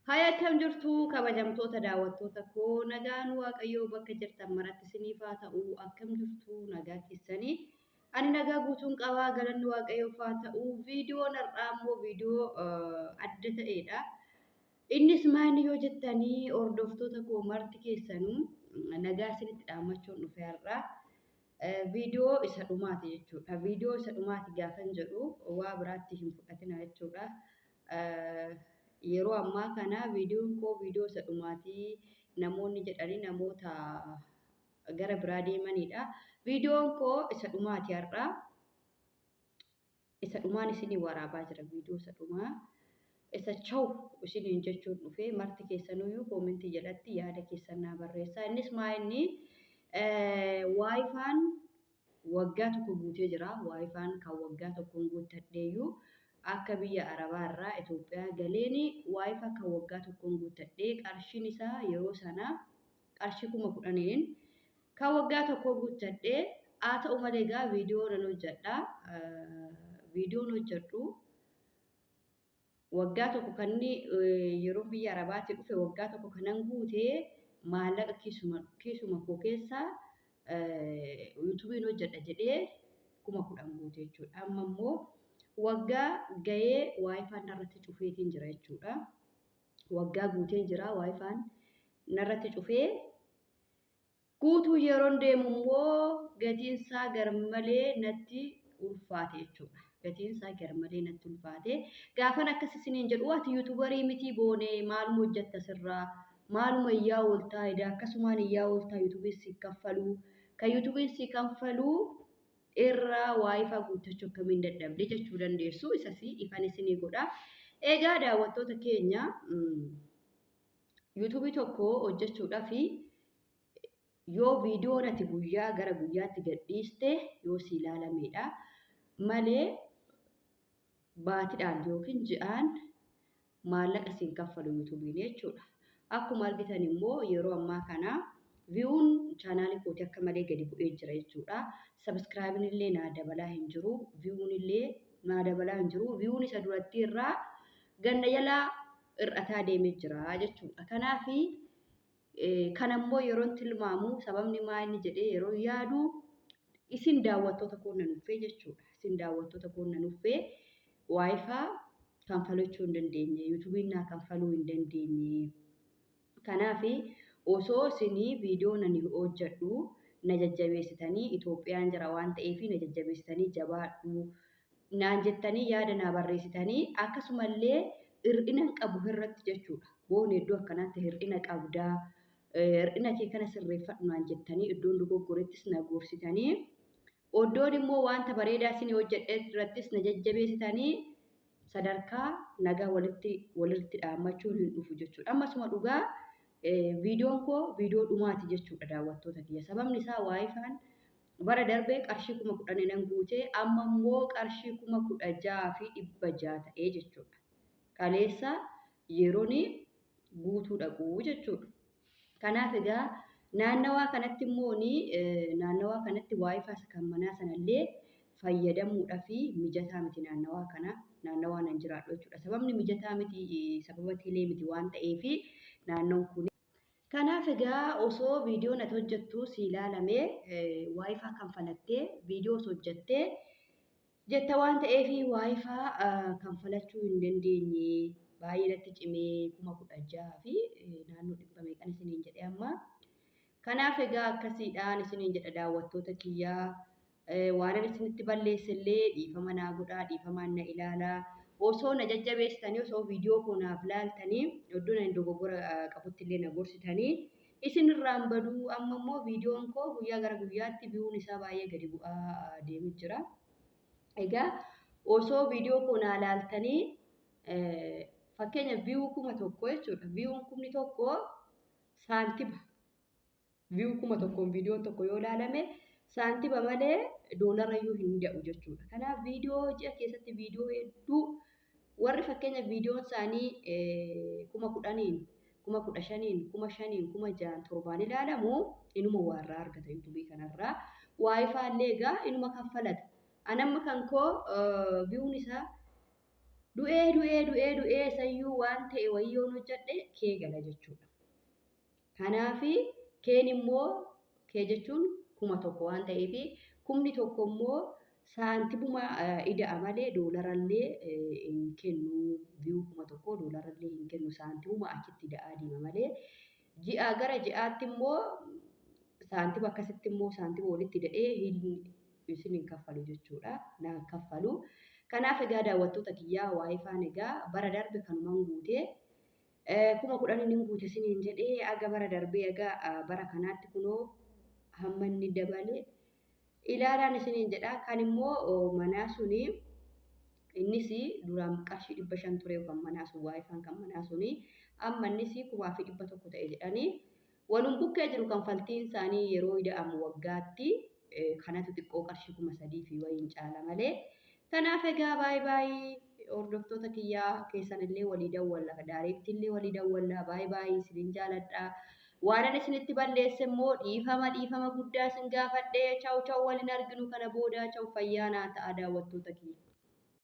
Haaya, akkam jirtu kabajamtoota daawwattoota koo? Nagaan Waaqayyoo bakka jirtan maratti isiniif haa ta'u. Akkam jirtu, nagaa keessanii? Ani nagaa guutuun qabaa, galanni Waaqayyoof haa ta'u. Viidiyoon har'aa immoo viidiyoo adda ta'edha. Innis maali yoo jettanii, hordoftoota koo marti keessanuu nagaa isinitti dhaammachuun dhufe har'aa. Viidiyoo isa dhumaati jechuudha. Viidiyoo isa dhumaati gaafan jedhu waa biraatti hin fudhatina jechuudha. Yeroo ammaa kana viidiyoon koo viidiyoo isa dhumaatii namoonni jedhanii namoota gara biraa deemanidha. Viidiyoon koo isa dhumaati har'a. Isa dhumaan isinii waraabaa jira, viidiyoo isa dhumaa. Isa chaw isiniin jechuun dhufe. Marti keessanuyyuu koomentii jalatti yaada keessan naa barreessaa. Innis maa inni, WiFi'n waggaa tokko guutee jira. WiFi'n kan waggaa tokkoon guuttadheeyyuu akka biyya Arabaa irraa Itoophiyaa galeeni WiFi kan waggaa tokkoon guuttadhee, qarshiin isaa yeroo sana qarshii 10,000n kan waggaa tokko guuttadhee. Haa ta'u malee egaa viidiyoo nan hojjedha. Viidiyoon hojjedhu waggaa tokko kan inni yeroo biyya Arabaatti dhufe waggaa tokko kanan guutee maallaqa kiisuma koo keessa YouTubeiin hojjedha jedhee 10,000 guute jechuudha. Amma immoo waggaa gahee WiFi'n narratti cufeetiin jira jechuudha. Waggaa guuteen jira, WiFi'n narratti cufee guutuu yeroon deemu immoo gatiin isaa garmalee natti ulfaate jechuudha. Gatiin isaa garmalee natti ulfaate. Gaafan akkas isiniin jedhu, "Ati YouTuberii mitii boonee, maaluma hojjetta sirraa? Maaluma iyyaa ooltaa edaa? Akkasumaan iyyaa ooltaa? YouTubeiin si kaffaluu, kan YouTubeiin si kaffaluu irraa WiFi guuttachuu akkamiin dadhabde?" jechuu dandeessu. Isas ifan isinii godha. Egaa daawwattoota keenya, YouTubeii tokko hojjechuudhaaf yoo viidiyoon ati guyyaa gara guyyaatti gadhiiste yoo si ilaalamedha malee baatidhaan yookiin ji'aan maallaqa siin kaffalu YouTubeiin jechuudha. Akkuma argitan immoo yeroo ammaa kana view'n channelii kootii akka malee gadi bu'ee jira jechuudha. Subscribe'n illee naa dabalaa hin jiru. View'n illee naa dabalaa hin jiru. View'n isa duratti irraa ganna jalaa hir'ataa deemee jira jechuudha. Kanaafi kan ammoo yeroon tilmaamu sababni maa inni jedhee yeroo yaadu, isin daawwattoota koo nan uffee jechuudha. Isin daawwattoota koo nan uffee WiFi kanfalachuu hin dandeenye. YouTubeiin naa kanfaluu hin dandeenye. Kanaaf osoo isinii viidiyoo nani hojjedhu na jajjabeessitanii, Itoophiyaan jira waan ta'eef na jajjabeessitanii, "Jabaadhu" naan jettanii yaada naa barreessitanii, akkasumallee hir'ina hin qabu irratti jechuudha. "Boon, iddoo akkanaatti hir'ina qabdaa. Hir'ina kee kana sirreeffadhu" naan jettanii, iddoon dogoggorettis na gorsitanii, iddoon immoo wanta bareedaa isin hojjedhe irrattis na jajjabeessitanii, sadarkaa nagaa walitti walitti dhaammachuun hin dhufu jechuudha. Ammasuma dhugaa viidiyoon koo viidiyoo dhumaati jechuudha, daawwattoota kiyya. Sababni isaa WiFi'n bara darbee qarshii 10,000 nan guutee, amma immoo qarshii 16,600 ta'ee jechuudha. Kaleessa yeroon guutuu dhaqu jechuudha. Kanaaf egaa naannawaa kanatti immoo naannawaa kanatti WiFi kan manaa sanallee fayyadamuudhaaf mijataa miti naannawaa kana, naannawaa nan jiraadhu jechuudha. Sababni mijataa miti sababa teelee miti waan ta'eef naannoon kun. Kanaaf egaa osoo viidiyoon ati hojjettu si ilaalamee WiFi kanfalattee viidiyoo osoo hojjettee jetta waan ta'eef WiFi kanfalachuu hin dandeenye, baay'ee natti cimee, 16,000 fi naannoo dhibba meeqan isiniin jedhee amma. Kanaaf egaa akkasiidhaan isiniin jedha, daawwattoota kiyyaa. Waan ani isinitti balleesse illee dhiifama naa godhaa, dhiifamaan na ilaalaa. Osoo na jajjabeessitanii, osoo viidiyoo koo naaf laaltanii, iddoo ani dogoggora qabutti illee na gorsitanii isin irraan baduu. Amma immoo viidiyoon koo guyyaa gara guyyaatti view'n isaa baay'ee gadi bu'aa deemu jira. Egaa osoo viidiyoo koo naa laaltanii, fakkeenya view 1000 jechuudha. View'n 1000 saantiba. View 1000n viidiyoon tokko yoo ilaalame saantiba malee doolara iyyuu hin da'u jechuudha. Kanaaf viidiyoo ji'a keessatti viidiyoo hedduu warri fakkeenya viidiyoon isaanii 10,000n, 15,000n, 5,000n, 6,000n, torbaan ilaalamu inuma waarraa argata YouTubeii kanarraa. WiFi illee egaa inuma kaffalata. Anamma kan koo view'n isaa Du'ee du'ee du'ee du'ee sayyuu waan ta'e wayyoon hojjedhe kee gala jechuudha. Kanaafi keen immoo kee jechuun 1000 waan ta'eef, 10,000 immoo saantibuma ida'a malee doolarallee hin kennu. Viyuu 1000 doolarallee hin kennu, saantibuma achitti ida'aa deema malee. Ji'aa gara ji'aatti immoo saantiba akkasitti immoo saantiba walitti ida'ee hin isin hin kaffalu jechuudha. Naan kaffalu. Kanaaf egaa daawwattoota kiyyaa, waayifaan egaa bara darbe kanumaan guutee 10,000 hin guute isiniin jedhee, aga bara darbee aga bara kanaatti kunoo hamma inni dabale ilaalaan isiniin jedha. Kan immoo manaa suni innis duraan qarshii 500 ture kan manaa sun, waayifaan kan manaa suni amma innis 1,100 ta'e jedhanii. Walum bukkee jiru kanfaltiin isaanii yeroo ida'amu waggaatti kanatu xiqqoo qarshii 3,000 fi wayiin caala malee. Kanaaf egaa baay'ee baay'ee hordoftoota kiyyaa, keessan illee walii dawwalla, daareetti illee walii dawwalla. Baay'ee baay'ee isinin jaaladha. Waan ani isinitti balleesse immoo dhiifama, dhiifama guddaa isin gaafadhee. Chaw chaw, waliin arginu kana booda. Chaw, fayyaa naa ta'a daawwattoota kiyya.